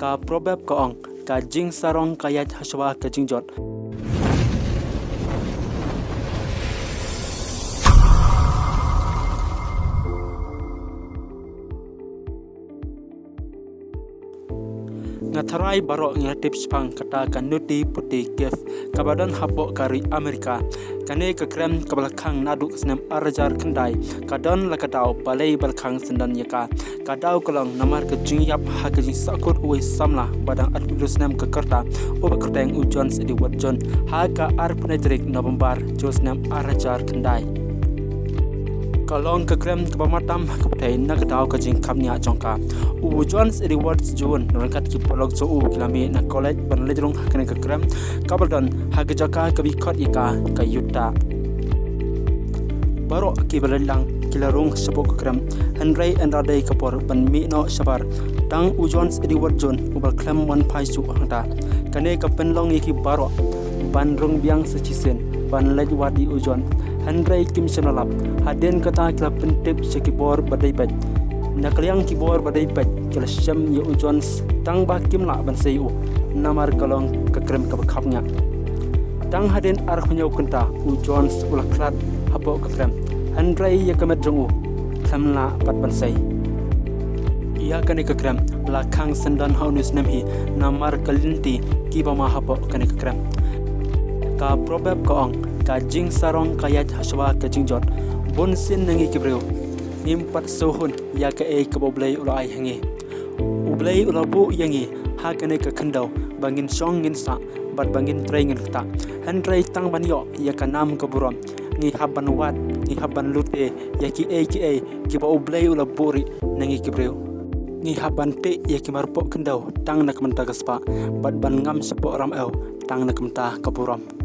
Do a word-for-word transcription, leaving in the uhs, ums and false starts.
Ka proverb ka ong, ka jingsarong ka ïaid hashwa ka jingjot. Nga tharai baroh ngi la tip shaphang kata ka noti puthi Kyiv kaba don hapoh ka ri Amerika. Kane ka krem kaba la khang naduh ka snem ar hajar khyndai ka don la ka daw balei ba la khang syndon ïa ka. Ka daw ka long namar ka jingïap ha ka jingsahkut uwei samla ba dang arphew snem ka rta, uba kyrteng u Jones Edward Jones, ha ka arphew tarik November jong u snem ar hajar khyndai. Ka long ka krem kaba matam ha ka pyrthei na ka daw ka jingkhapngiah jong ka. U Jones Edward Jones ryngkat ki paralok jong u ki la mih na college ban leit rung ha kane ka krem kaba la don ha ka jaka kaba khot ïa ka ka Utah. Baroh kiba leit lang ki la rung shapoh ka krem, hynrei ynda dei ka por ban mih noh shabar, tang u Jones Edward Jones uba la khlem wan phai shuh hangta. Kane ka pynlong ïa ki baroh ban rung biang sa shisien ban leit wad ïa u Jones, hynrei kim shym la lap. Hadien kata ki la pyntip sha ki bor ba dei peit. Na ka liang ki bor ba dei peit ki la shem ïa u Jones tang ba kim lah ban sei ïa u namar ka long ka krem kaba khapngiah. Tang hadien arphew hynñiew kynta u Jones u la khlad hapoh ka krem, hynrei ïa ka met jong u khlem lah pat ban sei. Ïa kane ka krem la khang syndon ha une u snem hi namar ka lynti kiba ma hapoh kane ka krem. Ka proverb ka ong, ka jingsarong ka ïaid hashwa ka jingjot. Bunsien na ngi ki briew ngim pat sngewhun ïa kaei kaba U Blei u la ai ha ngi. U Blei u la buh ïa ngi ha kane ka khyndew ba ngin shong ngin sah bad ba ngin trei ngin ktah. Hynrei tang ban ïoh ïa ka nam ka burom ngi hap ban wad, ngi hap ban lute ïa kiei kiei kiba U Blei u la buhrieh na ngi ki briew. Ngi hap ban tih ïa ki marpoh khyndew tang na ka bynta ka spah bad ban ngam shapoh ram ew tang na ka bynta ka burom.